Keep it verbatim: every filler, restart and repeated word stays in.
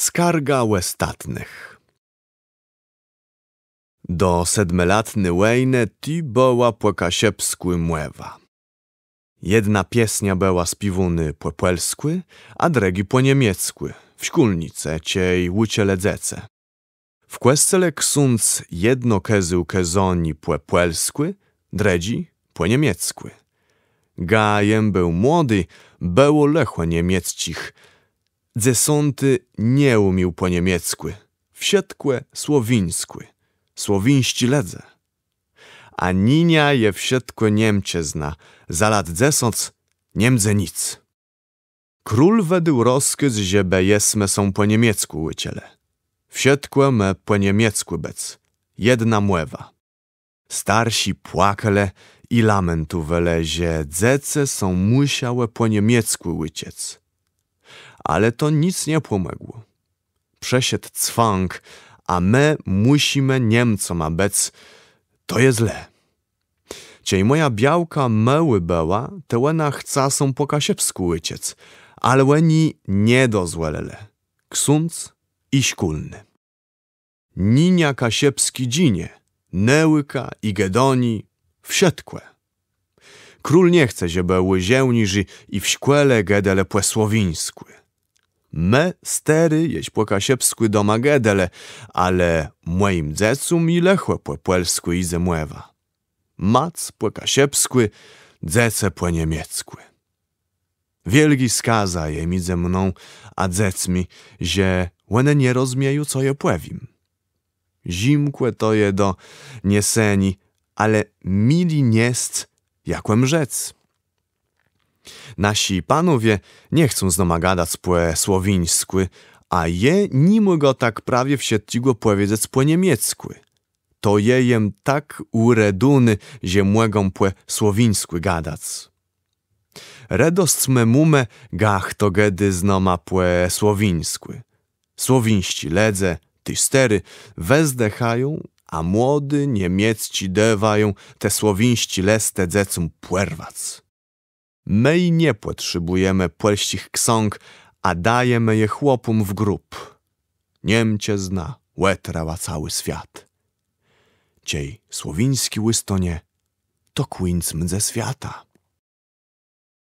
Skarga òstatnëch. Do sétmëlatny wòjnë tu bëła pò kaszëbskù mòwa. Jedna piesniô bëła spiéwónô pò pòlskù, a drëgô pò niemieckù, w szkólnicë, czej ùczëlë dzecë. W kòscele ksądz jedno kôzôł kôzanié pò pòlskù, drëdżé pò niemieckù. Ga jem béł młodi, bëło lëchò niemiecczich. Dzesąti nie ùmiôł pò niemieckù. Wszëtkò słowińskò. Słowińsczi lëdze. A ninia je wszëtkò Niemczëzna, za lat dzesãc nie mdze nic. Król wëdôł rozkôz, żebë jesmë sã pò niemieckù ùczëlë. Wszëtkò mô pò niemieckù bëc. Jedna mòwa. Starszi płakelë i lamentowelë, że dzecë sã mùszałë pò niemieckù ùczëc. Ale to nic nie pòmògło. Przëszedł cwãk, a më mùszimë Niemcama bëc, to je zle. Czej mòja białka môłô bëła, tej òna chca sã pò kaszëbskù ùczëc, ale òni nie dozwòlëlë. Ksądz i szkólny. Ninia kaszëbsczi dżinie, nôùka i gôdanié, wszëtkò. Król nie chce, żebë ù żôłnérzi i w szkòle gôdelë pò słowińskù. Më, stôri, jesz pò kaszëbskù doma gôdelë, ale mòjim dzecóm i lëchò pò pòlskù jidze mòwa. Mac pò kaszëbskù, dzecë pò niemieckù. Wiôlgô skaza je midzë mną a dzecmi, że òne nie rozmieją, co jô pòwiém. Zëmkò to je do nieseniô, ale mili niesc, jak ò mrzec. Naszi panowie nie chcą z nama gadac pò słowińskù, a jô ni mògã tak prawie wszëtczégò pòwiedzec pò niemieckù. To jô jem tak ùredowóny, że mògã pò słowińskù gadac. Redosc më mómë, ga chto gôdô z nama pò słowińskù. Słowińsczi lëdze, ti stôri, wëzdëchają, a młodi niemiecczi dôwają te słowińsczé lëstë dzecóm pòrwac. Më nie pòtrzebùjemë pòlsczich ksąg, a dajemë je chłopóm w grób. Niemczëzna òtrëła całi swiat. Czej słowińsczi ùstónie, to kùńc mdze swiata.